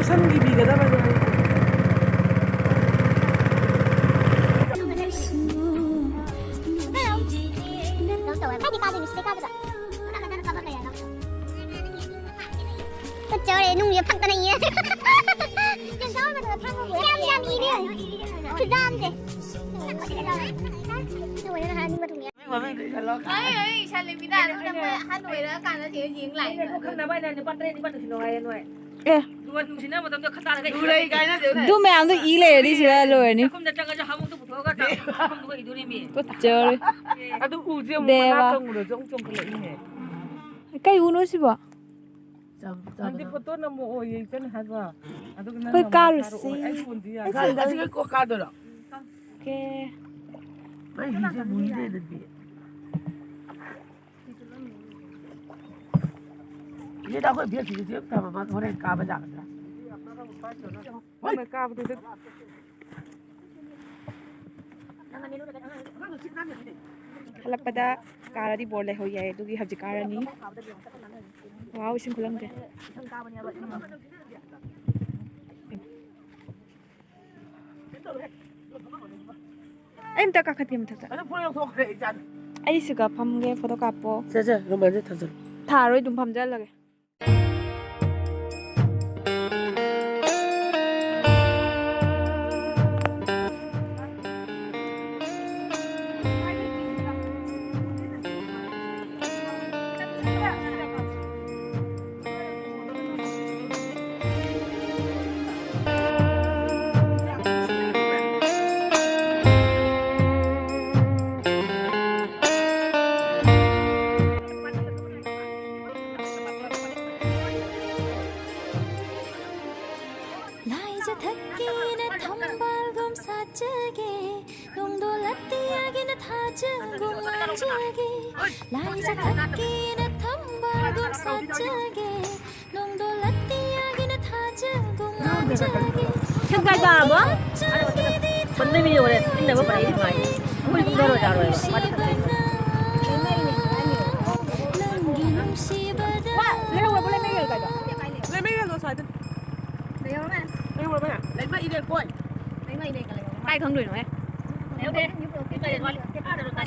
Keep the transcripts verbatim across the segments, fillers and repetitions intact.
ꯁꯝꯒꯤ ꯄꯤꯒꯗꯕꯗꯣ꯫ ꯆꯠꯆꯧꯔꯦ ꯅꯨꯡꯁꯦ ꯐꯛꯇꯅ ꯏꯌꯦ꯫ ꯌꯥꯝ ꯌꯥꯝ ꯏꯔꯦ꯫ ꯈꯨꯖꯥꯝꯁꯦ꯫ ꯑꯩ, ꯑꯩ, ꯏꯁꯥ ꯂꯩꯃꯤꯅ ꯑꯗꯨꯅ ꯃꯣꯏ ꯑꯍꯟ ꯑꯣꯏꯔꯛꯑꯀꯥꯟꯗ ꯆꯦ ꯌꯦꯡ ꯂꯥꯛꯏꯅꯦ꯫ ꯈꯪꯅꯕ ꯍꯥꯏꯅ ꯂꯨꯄꯥ ꯇꯔꯦꯠ ꯅꯤꯄꯥꯜ ꯇꯧꯁꯤꯜꯂꯣ ꯍꯥꯏꯌꯦ ꯅꯣꯏ꯫ ꯑꯦ꯫ ꯑꯗꯨꯒ ꯅꯨꯡꯁꯤꯅꯕ ꯃꯇꯝꯗ ꯈꯇꯥꯔꯒ ꯏꯔꯣꯏ ꯀꯥꯏꯅ ꯑꯗꯨ ꯃꯌꯥꯝꯗꯣ ꯏ ꯂꯩꯔꯗꯤ ꯁꯤꯗ ꯂꯣꯏꯔꯅꯤ꯫ ꯆꯥꯛꯈꯨꯝꯗ ꯆꯪꯉꯁꯨ ꯍꯥꯃꯨꯛꯇ ꯄꯨꯊꯣꯛꯑꯒ ꯆꯥꯛꯈꯨꯝꯗꯨꯒ ꯏꯗꯣꯔꯤꯃꯤ꯫ ꯇꯨꯀꯠꯆꯔꯦ꯫ ꯑꯗꯨ ꯎꯁꯦ ꯑꯃꯨꯛ ꯗꯦꯕ꯫ ꯃꯅꯥ ꯀꯪꯕꯗꯁꯨ ꯑꯃꯨꯛ ꯆꯣꯡꯈꯠꯂꯛꯏꯅꯦ꯫ ꯀꯩ ꯎꯅꯣ ꯁꯤꯕꯣ? ꯅꯪꯗꯤ ꯐꯣꯇꯣ ꯅꯝꯃꯛꯑꯣ ꯌꯦꯡ ꯆꯠꯅꯤ ꯍꯥꯏꯕ꯫ ꯑꯗꯨꯒ ꯅꯪ ꯑꯩꯈꯣꯏ ꯅꯝꯃꯣ ꯀꯥꯔꯨꯁꯤ꯫ ꯊꯥꯔꯛꯑꯣ꯫ ꯑꯩ ꯐꯣꯟꯗꯤ ꯌꯥꯗꯦ꯫ ꯑꯩ ꯁꯤꯗ ꯑꯁꯤꯒ ꯀꯣꯛ ꯀꯥꯗꯣꯏꯔꯣ? ꯑꯣꯀꯦ꯫ ꯑꯩ ꯍꯤꯁꯦ ꯃꯨꯏꯅꯦ ꯑꯗꯨꯗꯤ꯫ ꯏꯆꯦ ꯑꯩꯈꯣꯏ ꯕꯦꯒꯁꯤꯗꯤ ꯆꯦꯞ ꯊꯝꯃ ꯃꯥ ꯍꯣꯔꯦꯟ ꯀꯥꯕ ꯌꯥꯒꯗ꯭ꯔꯥ? ꯍꯣꯏ ꯀꯥꯕꯗꯨꯗ꯫ ꯍꯜꯂꯛꯄꯗ ꯀꯥꯔꯗꯤ ꯕꯣꯔ ꯂꯩꯍꯧ ꯌꯥꯏ, ꯑꯗꯨꯒꯤ ꯍꯧꯖꯤꯛ ꯀꯥꯔꯅꯤ꯫ ꯋꯥꯎ, ꯏꯁꯤꯡ ꯈꯨꯂꯪꯁꯦ꯫ ꯑꯩ ꯑꯝꯇ ꯀꯥꯈꯠꯀꯦ ꯃꯊꯛꯇ꯫ ꯑꯗꯨ ꯐꯣꯟ ꯂꯧꯊꯣꯛꯈ꯭ꯔꯦ ꯏꯆꯥꯅ꯫ ꯑꯩ ꯁꯤꯒ ꯐꯝꯒꯦ, ꯐꯣꯇꯣ ꯀꯥꯞꯄꯣ꯫ ꯁꯦ ꯁꯦ ꯔꯨꯃꯥꯜꯁꯦ ꯊꯥꯖꯜꯂꯨ꯫ ꯊꯥꯔꯣꯏ, ꯑꯗꯨꯝ ꯐꯝꯖꯜꯂꯒꯦ꯫ ꯂꯥꯏꯖ ꯊꯛꯀꯦꯅ ꯊꯝꯕꯥꯜꯒꯨꯝ ꯁꯥꯠꯆꯒꯦ, ꯅꯣꯡꯗꯣꯜ ꯑꯇꯤꯌꯥꯒꯤꯅ ꯊꯥꯖꯒꯨꯝ ꯉꯥꯟꯖꯒꯦ꯫ ꯂꯥꯏꯖ ꯊꯛꯀꯦꯅ ꯊꯝꯕꯥꯜꯒꯨꯝ ꯁꯥꯠꯆꯒꯦ, ꯅꯣꯡꯗꯣꯜ ꯑꯇꯤꯌꯥꯒꯤꯅ ꯊꯥꯖꯒꯨꯝ ꯉꯥꯟꯖꯒꯦ꯫ ꯁꯦꯝ ꯀꯥꯏ ꯇꯥꯔꯕꯣ? ꯄꯟꯕꯩ ꯃꯤ ꯌꯧꯔꯦ꯫ ꯏꯪꯅꯕ ꯄꯨꯔꯛꯏ ꯅꯨꯡꯉꯥꯏ꯫ ꯑꯩꯈꯣꯏ ꯀꯨꯝꯊꯔꯣꯏ ꯌꯥꯔꯣꯏꯕ꯫ ꯃꯥꯗꯤ ꯅꯪꯒꯤ ꯅꯨꯡꯁꯤꯕꯗ ꯂꯩꯍꯧꯔꯕꯣ, ꯂꯩꯃꯩ ꯌꯦꯜ ꯀꯥꯏꯗꯣ? ꯂꯩꯃꯩ ꯌꯦꯜꯂꯣ ꯁ꯭ꯋꯥꯏꯗ꯫ ꯀꯥꯏ ꯈꯪꯗꯣꯏꯅꯣꯍꯦ?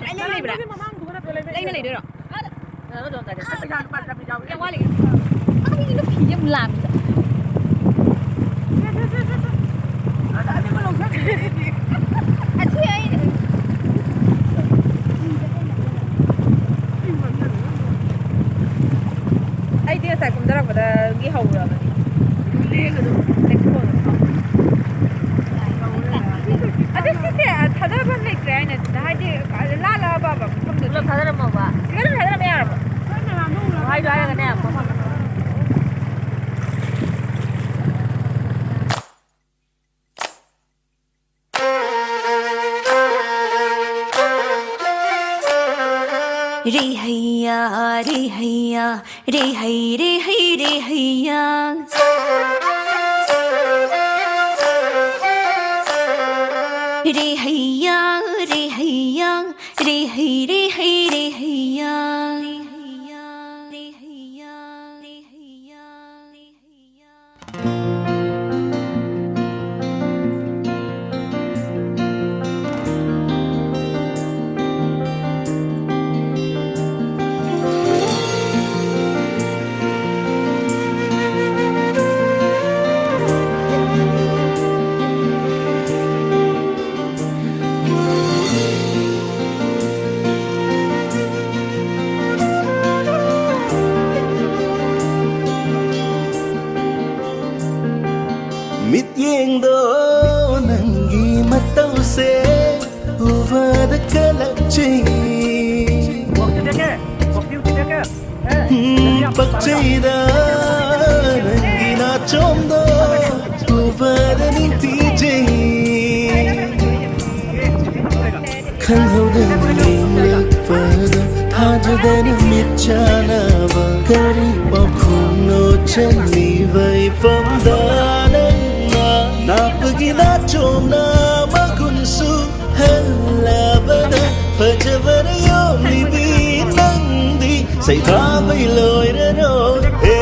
ꯂꯩꯅ ꯂꯩꯕ꯭ꯔꯥ? ꯂꯩꯅ ꯂꯩꯗꯣꯏꯔꯣ? ꯀꯌꯥꯝ ꯋꯥꯠꯂꯤꯒꯦ? ꯑꯩ ꯅꯨꯄꯤ ꯑꯃ ꯂꯥꯛꯄꯗ꯫ ꯑꯁꯤ ꯑꯩ ꯑꯩꯗꯤ ꯉꯁꯥꯏ ꯀꯨꯝꯊꯔꯛꯄꯗꯒꯤ ꯍꯧꯔꯕꯅꯤ꯫ ꯂꯦꯡꯒꯅꯨ꯫ ꯂꯦꯡꯒꯅꯨ꯫ ꯑꯗꯨ ꯁꯤꯁꯦ ꯊꯥꯗꯐꯝ ꯂꯩꯇ꯭ꯔꯦ ꯍꯥꯏꯅ ꯍꯥꯏꯗꯤ ꯂꯥꯜꯂꯛꯑꯕꯕ ꯃꯐꯝꯗꯨꯗꯤ꯫ ꯄꯨꯂꯞ ꯊꯥꯗꯔꯝꯃꯕ? ꯁꯤꯗ ꯑꯗꯨꯝ ꯊꯥꯗꯔꯝꯕ ꯌꯥꯔꯕꯣ? ꯍꯥꯏꯗꯣ ꯍꯥꯏꯔꯒꯅꯦ ꯃꯐꯝ ꯔꯦ ꯍꯩꯌꯥ, ꯔꯦ ꯍꯩꯌꯥ, ꯔꯦ ꯍꯩ, ꯔꯦ ꯍꯩ, ꯔꯦ ꯍꯩꯌꯥ꯫ ꯔꯦ ꯍꯩꯌꯥ, ꯔꯦ ꯍꯩꯌꯥ, ꯔꯦ ꯍꯩ, ꯔꯦ ꯍꯩ, ꯔꯦ ꯍꯩꯌꯥ꯫ ꯃꯤꯠꯌꯦꯡꯗꯣ ꯅꯪꯒꯤ ꯃꯇꯧꯁꯦ ꯎꯕꯗ ꯀꯜꯂꯛꯆꯩ꯫ ꯎꯝ, ꯄꯛꯆꯩꯗ ꯅꯪꯒꯤ ꯅꯥꯆꯣꯝꯗꯣ ꯎꯕꯗ ꯅꯤꯡꯊꯤꯖꯩ꯫ ꯈꯪꯍꯧꯗꯅ ꯌꯦꯡꯂꯛꯄꯗ ꯊꯥꯖꯗꯅ ꯃꯤꯠ ꯆꯥꯟꯅꯕ ꯀꯔꯤ ꯄꯥꯎꯈꯨꯝꯅꯣ ꯆꯜꯂꯤꯕ ꯏꯐꯝꯗ ꯅꯪꯅ ꯅꯥꯞꯄꯒꯤ ꯅꯥꯆꯣꯝꯅ ꯃꯒꯨꯟꯁꯨ ꯍꯜꯂꯕꯗ ꯐꯖꯕꯅ ꯌꯣꯝꯂꯤꯕꯤ ꯅꯪꯗꯤ ꯁꯩꯊꯥꯕꯩ ꯂꯣꯏꯔꯔꯣꯏ꯫ ꯍꯦ,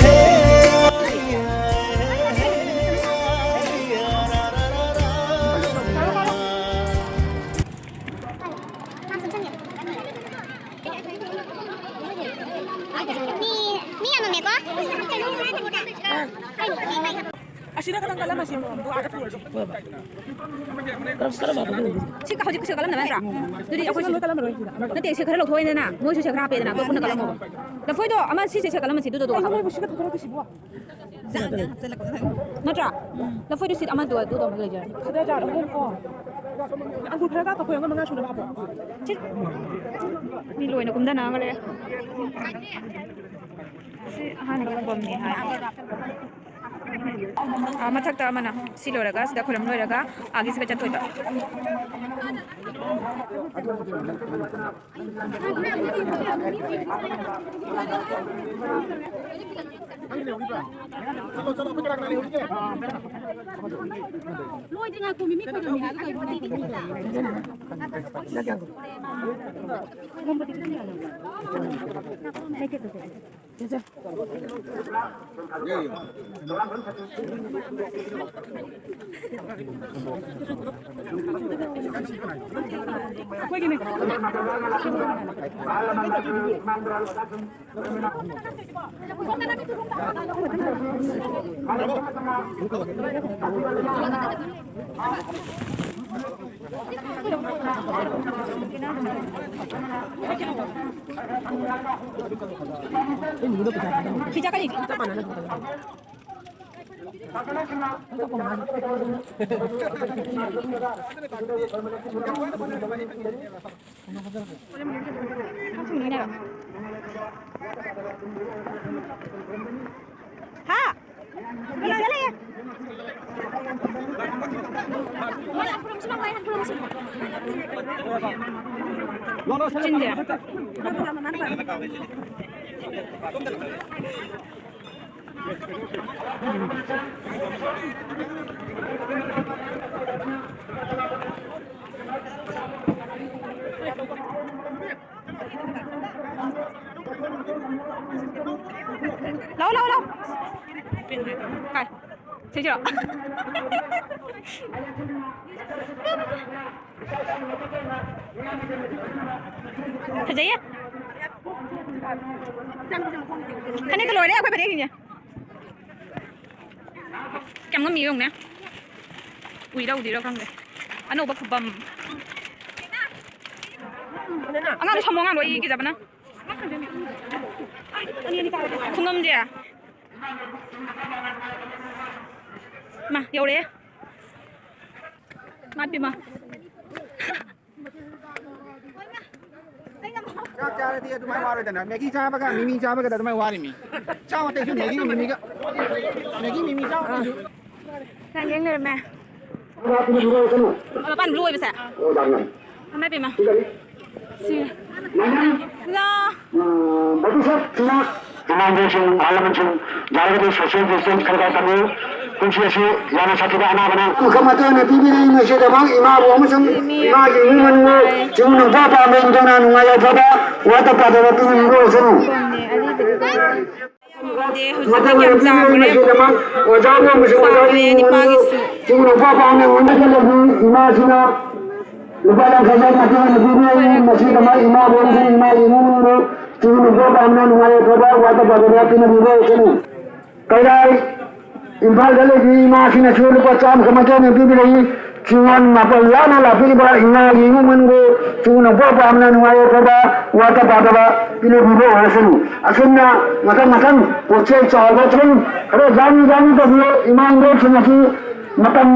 ꯍꯦ, ꯍꯦ, ꯍꯦ꯫ ꯑꯁꯤꯗ ꯈꯇꯪ ꯀꯠꯂꯝꯃꯁꯤ, ꯑꯗꯨꯒ ꯑꯥꯗ ꯄꯨꯔꯁꯤ꯫ ꯀꯔꯝ, ꯀꯔꯝꯕ ꯀꯠꯂꯝꯗꯣꯏꯅꯣ? ꯁꯤ ꯍꯧꯖꯤꯛ ꯀꯩꯁꯨ ꯀꯠꯂꯝꯗꯕ ꯅꯠꯇ꯭ꯔꯥ? ꯑꯗꯨꯗꯤ ꯑꯩꯈꯣꯏ ꯁꯤ ꯂꯣꯏ ꯀꯠꯂꯝꯃꯔꯣꯏ ꯁꯤꯗ꯫ ꯅꯠꯇꯦ, ꯁꯤ ꯈꯔ ꯂꯧꯊꯣꯛꯑꯦꯗꯅ, ꯃꯣꯏꯁꯨ ꯁꯤ ꯈꯔ ꯍꯥꯞꯄꯦꯗꯅ, ꯑꯩꯈꯣꯏ ꯄꯨꯟꯅ ꯀꯠꯂꯝꯃꯣꯕ꯫ ꯂꯐꯣꯏꯗꯣ ꯑꯃ ꯁꯤꯁꯦ ꯁꯤ ꯀꯠꯂꯝꯃꯁꯤ, ꯑꯗꯨꯗꯣ ꯑꯗꯨꯒ ꯍꯥꯞꯄꯣ꯫ ꯅꯠꯇ꯭ꯔꯥ? ꯂꯐꯣꯏꯗꯣ ꯁꯤꯠ ꯑꯃꯗꯣ ꯑꯗꯨꯗꯣ ꯑꯃ ꯂꯩꯖꯔꯦ꯫ ꯁꯤꯗ ꯖꯥꯔ ꯑꯍꯨꯝ ꯀꯣ꯫ ꯑꯪꯒꯨꯔ ꯈꯔꯒ ꯀꯛꯄ ꯌꯥꯎꯅ ꯃꯉꯥ ꯁꯨꯅꯕ ꯍꯥꯞꯄꯣ꯫ ꯁꯤ ꯃꯤ ꯂꯣꯏꯅ ꯀꯨꯝꯗꯅꯒ ꯂꯩꯔꯦ꯫ ꯁꯤ ꯑꯍꯥꯟꯕ ꯈꯨꯕꯝꯅꯤ ꯍꯥꯏ꯫ ꯑꯥ, ꯃꯊꯛꯇ ꯑꯃꯅ ꯁꯤ ꯂꯣꯏꯔꯒ, ꯁꯤꯗ ꯈꯨꯔꯨꯝ ꯂꯣꯏꯔꯒ ꯑꯥꯒꯤꯁꯤꯒ ꯆꯠꯇꯣꯏꯕ꯫ ꯍꯥ? ꯂꯩꯌꯦ, ꯂꯩꯌꯦ꯫ ꯆꯤꯟꯗꯦ꯫ ꯂꯥꯎ, ꯂꯥꯎ, ꯂꯥꯎ꯫ ꯀꯥꯏ? ꯁꯤꯁꯤꯔꯣ? ꯐꯖꯩꯌꯦ꯫ ꯐꯅꯦꯛꯀ ꯂꯣꯏꯔꯦ ꯑꯩꯈꯣꯏ ꯐꯅꯦꯛꯁꯤꯡꯁꯦ꯫ ꯀꯌꯥꯝ ꯉꯝꯃꯤ ꯌꯦꯡꯉꯨꯅꯦ꯫ ꯎꯏꯔ ꯎꯗ꯭ꯔꯤꯔ ꯈꯪꯗꯦ꯫ ꯑꯅꯧꯕ ꯈꯨꯕꯝ꯫ ꯑꯉꯥꯡꯗꯣ ꯁꯝꯃꯣ, ꯑꯉꯥꯡꯗꯣ ꯑꯩ ꯀꯤꯖꯕꯅ꯫ ꯈꯨꯉꯝꯁꯦ꯫ ꯃꯥ ꯌꯧꯔꯛꯑꯦ꯫ ꯃꯥ ꯄꯤꯃ꯫ ꯆꯥꯛ ꯆꯥꯔꯗꯤ ꯑꯗꯨꯃꯥꯏꯅ ꯋꯥꯔꯣꯏꯗꯅ꯫ ꯃꯦꯒꯤ ꯆꯥꯕꯒ ꯃꯤꯃꯤ ꯆꯥꯕꯒꯗ ꯑꯗꯨꯃꯥꯏꯅ ꯋꯥꯔꯤꯃꯤ꯫ ꯆꯥꯎ ꯑꯇꯩꯁꯨ ꯃꯦꯒꯤꯒ ꯃꯤꯃꯤꯒ꯫ ꯃꯦꯒꯤ ꯃꯤꯃꯤ ꯆꯥꯎ ꯑꯇꯩꯁꯨ꯫ ꯅꯪ ꯌꯦꯡ ꯂꯩꯔꯝꯃꯦ꯫ ꯃꯄꯥꯟ ꯂꯣꯏꯕꯁꯦ꯫ ꯏꯃꯥ ꯄꯦꯝꯃ꯫ ꯁꯤ꯫ ꯂꯥ꯫ ꯃꯗꯨꯁꯛ ꯆꯤꯅꯥꯛ ꯏꯃꯥꯟꯕꯁꯤꯡ, ꯑꯍꯜ ꯂꯃꯟꯁꯤꯡ, ꯌꯥꯔꯒꯗꯤ social distance ꯈꯔ ꯈꯔ ꯊꯝꯕꯤꯌꯨ꯫ ꯄꯨꯟꯁꯤ ꯑꯁꯤ ꯌꯥꯝꯅ ꯁꯥꯊꯤꯕ ꯑꯅꯥꯕꯅ꯫ ꯑꯃꯨꯛꯀ ꯃꯇꯦꯡꯅ ꯄꯤꯕꯤꯔꯛꯏ ꯃꯁꯤꯗꯃꯛ ꯏꯃꯥꯕꯨ ꯑꯃꯁꯨꯡ ꯏꯃꯥꯒꯤ ꯏꯃꯨꯡ ꯃꯅꯨꯡꯕꯨ ꯆꯤꯡ ꯅꯨꯄꯥ ꯄꯥꯝꯕ ꯏꯟꯗꯨꯅ ꯅꯨꯡꯉꯥꯏ ꯌꯥꯏꯐꯕ ꯋꯥꯇ ꯄꯥꯗꯕ ꯄꯤꯕꯤꯔꯛꯎ꯫ ꯗꯦ ꯍꯧꯖꯤꯛꯇꯤ ꯀꯌꯥꯝ ꯆꯥꯎꯈ꯭ꯔꯦ? ꯃꯁꯤꯗꯃꯛ ꯑꯣꯖꯥꯕꯨ ꯑꯃꯁꯨꯡ ꯑꯣꯖꯥꯒꯤ ꯆꯥꯎꯔꯦ ꯏꯃꯨꯡ ꯃꯅꯨꯡꯕꯨ ꯅꯤꯄꯥꯒꯤꯁꯨ꯫ ꯆꯤꯡ ꯅꯨꯄꯥ ꯄꯥꯝꯕ ꯏꯃꯨꯡ ꯃꯅꯨꯡ ꯏꯃꯥꯁꯤꯅ ꯂꯨꯄꯥ ꯌꯥꯡꯈꯩ ꯃꯇꯦꯡ ꯑꯣꯏꯅ ꯄꯤꯕꯤꯔꯛꯏ꯫ ꯃꯁꯤꯗꯃꯛ ꯏꯃꯥꯕꯨ ꯑꯃꯁꯨꯡ ꯏꯃꯥꯒꯤ ꯏꯃꯨꯡ ꯃꯅꯨꯡꯕꯨ ꯆꯤꯡ ꯅꯨꯄꯥ ꯄꯥꯝꯕ ꯅꯨꯡꯉꯥꯏ ꯌꯥꯏꯐꯕ ꯋꯥꯇ ꯄꯥꯗꯕ ꯄꯤꯅꯕꯤꯔꯛꯎ꯫ ꯀꯩꯔꯥꯏ, ꯏꯝꯐꯥꯜꯗ ꯂꯩꯕꯤ ꯏꯃꯥꯁꯤꯡꯅꯁꯨ ꯂꯨꯄꯥ ꯆꯥꯝꯃ ꯃꯇꯦꯡ ꯄꯤꯕꯤꯔꯛꯏ꯫ ꯆꯤꯡꯉꯣꯟ ꯃꯥꯄꯜ ꯂꯥꯞꯅ ꯂꯥꯛꯄꯤꯔꯤꯕ ꯏꯃꯥꯒꯤ ꯏꯃꯨꯡ ꯃꯅꯨꯡꯕꯨ ꯆꯤꯡꯉꯣꯟ ꯄꯣꯛꯄ ꯑꯃꯅ ꯅꯨꯡꯉꯥꯏ ꯌꯥꯏꯐꯕ ꯋꯥꯇ ꯄꯥꯗꯕ ꯄꯤꯅꯕꯤꯕ ꯑꯣꯏꯔꯁꯅꯨ꯫ ꯑꯁꯨꯝꯅ ꯃꯊꯪ ꯃꯊꯪ ꯄꯣꯠ ꯆꯩ ꯆꯥꯎꯕ ꯁꯨꯝ ꯈꯔ ꯌꯥꯅꯤ ꯌꯥꯅꯤ ꯇꯧꯕꯤꯌꯨ꯫ ꯏꯃꯥ ꯏꯕꯦꯟꯁꯤꯡ ꯑꯁꯤ ꯃꯇꯝ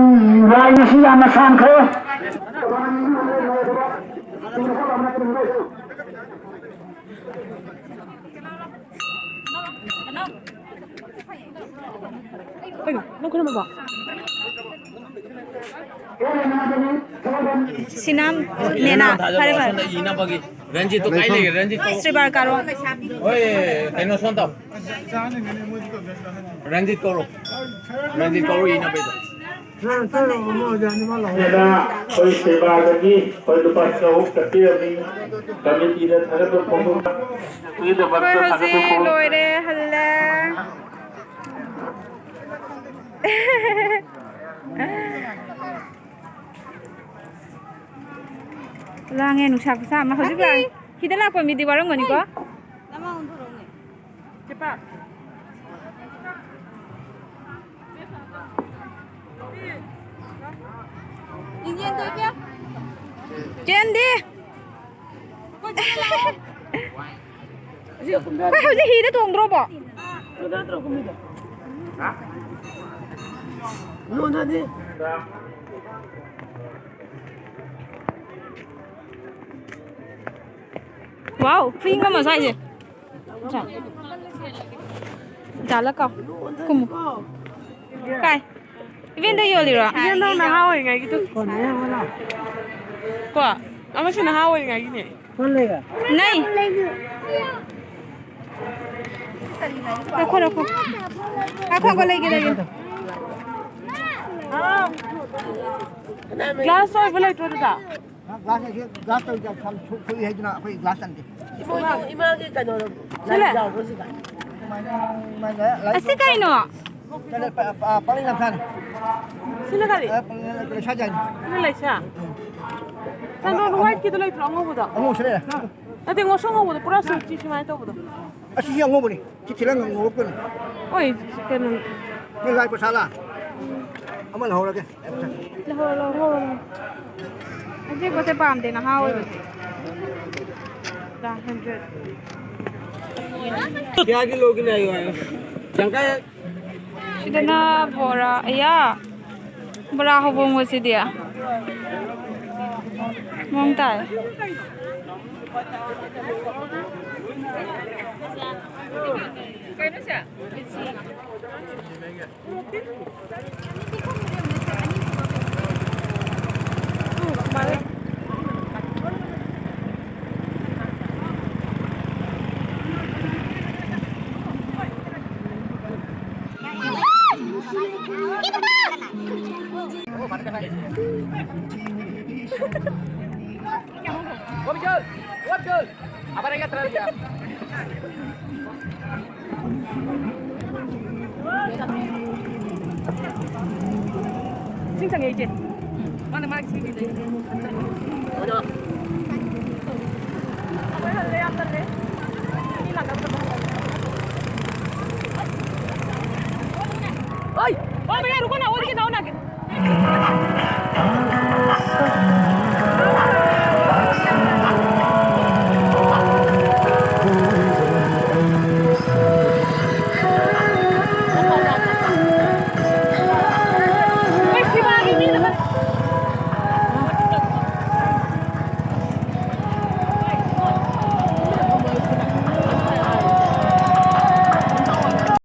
ꯋꯥꯏ ꯉꯁꯤ ꯌꯥꯝꯅ ꯁꯥꯡꯈ꯭ꯔꯦ꯫ ꯀꯩꯅꯣ? ꯅꯪ ꯈꯨꯔꯨꯝꯃꯕꯣ? ꯁꯤꯅꯥꯝ, ꯅꯦꯅꯥ, ꯐꯔꯦ, ꯐꯔꯦ꯫ ꯏꯅꯕꯒꯤ꯫ ꯔꯟꯖꯤꯠꯇꯣ ꯀꯥꯏ ꯂꯩꯒꯦ? ꯔꯟꯖꯤꯠ ꯀꯧꯔꯣ꯫ ꯁ꯭ꯔꯤꯕꯥꯔ ꯀꯥꯔꯣ꯫ ꯍꯣꯏ, ꯀꯩꯅꯣ ꯁꯣꯝ ꯇꯧ꯫ ꯔꯟꯖꯤꯠ ꯀꯧꯔꯣ꯫ ꯔꯟꯖꯤꯠ ꯀꯧꯔꯣ ꯏꯅꯕꯩꯗꯣ꯫ ꯁꯤꯗ ꯑꯩꯈꯣꯏ ꯁꯦꯕꯥꯗꯒꯤ ꯑꯩꯈꯣꯏ ꯂꯨꯄꯥ ꯆꯍꯨꯝ ꯀꯠꯄꯤꯔꯝꯃꯤ꯫ ꯀꯃꯤꯇꯤꯗ ꯊꯥꯒꯠꯄ ꯐꯣꯡꯗꯣꯛ-, ꯑꯩꯈꯣꯏ ꯍꯧꯖꯤꯛ ꯂꯣꯏꯔꯦ, ꯍꯜꯂꯦ꯫ ꯂꯥꯡꯉꯦ, ꯅꯨꯡꯁꯥ ꯈꯨꯁꯥ ꯑꯃ ꯍꯧꯖꯤꯛ ꯂꯥꯡꯉꯦ꯫ ꯁꯤꯗ ꯂꯥꯛꯄ ꯃꯤꯗꯤ ꯋꯥꯔꯝꯒꯅꯤꯀꯣ? ꯆꯦꯟꯗꯤ꯫ ꯑꯩꯈꯣꯏ ꯍꯧꯖꯤꯛ ꯍꯤꯗ ꯇꯣꯡꯗ꯭ꯔꯣꯕꯣ? Wow, ꯐ꯭ꯔꯤ ꯑꯃ ꯁ꯭ꯋꯥꯏꯁꯦ꯫ ꯖꯥꯂ ꯀꯣ꯫ ꯀꯨꯝꯃꯨ꯫ ꯀꯥꯏ? ꯏꯕꯦꯟꯗ ꯌꯣꯜꯂꯤꯔꯣ? ꯏꯕꯦꯟꯗꯧ ꯅꯍꯥ ꯑꯣꯏꯔꯤꯉꯩꯒꯤꯗꯣ꯫ ꯀꯣ? ꯑꯃꯁꯨ ꯅꯍꯥ ꯑꯣꯏꯔꯤꯉꯩꯒꯤꯅꯦ꯫ ꯅꯩ꯫ ꯂꯧꯈꯣ, ꯂꯧꯈꯣ꯫ ꯉꯥꯏꯈꯣ, ꯉꯥꯏꯈꯣ, ꯂꯩꯒꯦ, ꯂꯩꯒꯦ꯫ ꯒ꯭ꯂꯥꯁ ꯑꯣꯏꯕ ꯂꯩꯇ꯭ꯔꯣ ꯑꯗꯨꯗ? ꯒ꯭ꯂꯥꯁ ꯑꯁꯤ ꯒ꯭ꯂꯥꯁ ꯇꯧꯔꯤꯗ ꯁꯨꯝ ꯁꯨ-, ꯁꯨꯏ ꯍꯥꯏꯗꯨꯅ ꯑꯩꯈꯣꯏ ꯒ꯭ꯂꯥꯁ ꯆꯟꯗꯦ꯫ ꯏꯃꯣꯏꯅꯨ ꯏꯃꯥꯒꯤ ꯀꯩꯅꯣ ꯁꯤꯂꯦ꯫ ꯂꯥꯏ ꯌꯥꯎꯕ꯭ꯔꯣ ꯁꯤꯗ? ꯑꯁꯤ ꯀꯩꯅꯣ? ꯀꯩꯅꯣ, ꯄ-, ꯄ-, ꯄꯥꯡꯒꯜ ꯌꯥꯝ ꯁꯥꯅꯤ꯫ ꯁꯤꯅ ꯀꯔꯤ? ꯑ, ꯄꯥꯡꯒꯜ ꯂꯩꯁꯥ ꯖꯥꯠꯅꯤ꯫ ꯁꯤꯅ ꯂꯩꯁꯥ? ꯎꯝ꯫ ꯆꯟꯗꯣꯟ ꯋꯥꯏꯠꯀꯤꯗꯣ ꯂꯩꯇ꯭ꯔꯣ ꯑꯉꯧꯕꯗꯣ? ꯑꯉꯧꯕꯁꯨ ꯂꯩꯔꯦ꯫ ꯅꯠꯇꯦ, ꯉꯧꯁꯣꯛ ꯉꯧꯕꯗꯣ ꯄꯨꯔꯥ ꯁꯨꯝ ꯁꯤ ꯁꯨꯃꯥꯏꯅ ꯇꯧꯕꯗꯣ꯫ ꯑꯁꯤꯁꯤ ꯑꯉꯧꯕꯅꯤ꯫ ꯁꯤ ꯊꯤꯜꯂ ꯉꯧꯔꯛꯄꯅꯤ꯫ ꯍꯣꯏ, ꯀꯩꯅꯣ꯫ ꯅꯣꯏ ꯂꯥꯏ ꯄꯩꯁꯥꯂꯥ? ꯑꯃ ꯂꯧꯍꯧꯔꯒꯦ꯫ ꯂꯧꯍꯧꯔꯣ, ꯂꯧꯍꯧꯔꯣ꯫ ꯑꯁꯤ ꯄꯣꯠꯁꯦ ꯄꯥꯝꯗꯦ, ꯅꯍꯥ ꯑꯣꯏꯕꯁꯦ꯫ ꯀꯌꯥꯒꯤ ꯂꯧꯒꯦ ꯍꯥꯏꯌꯣ, ꯍꯥꯏꯌꯣ꯫ ꯌꯥꯡꯈꯩ꯫ ꯁꯤꯗꯅ ꯕꯣꯔꯥ, ꯑꯌꯥ, ꯕꯣꯔꯥ ꯍꯧꯕꯣꯡꯕꯁꯤꯗꯤ ꯃꯑꯣꯡ ꯇꯥꯏ꯫ ꯏꯁꯤꯡ ꯆꯪꯉꯦ, ꯏꯆꯦ꯫ ꯃꯥꯅ ꯃꯥꯒꯤ ꯏꯁꯤꯡ ꯄꯤꯖꯩ꯫ ओ भैया, रुको ना, वो लेके जाओ ना आगे।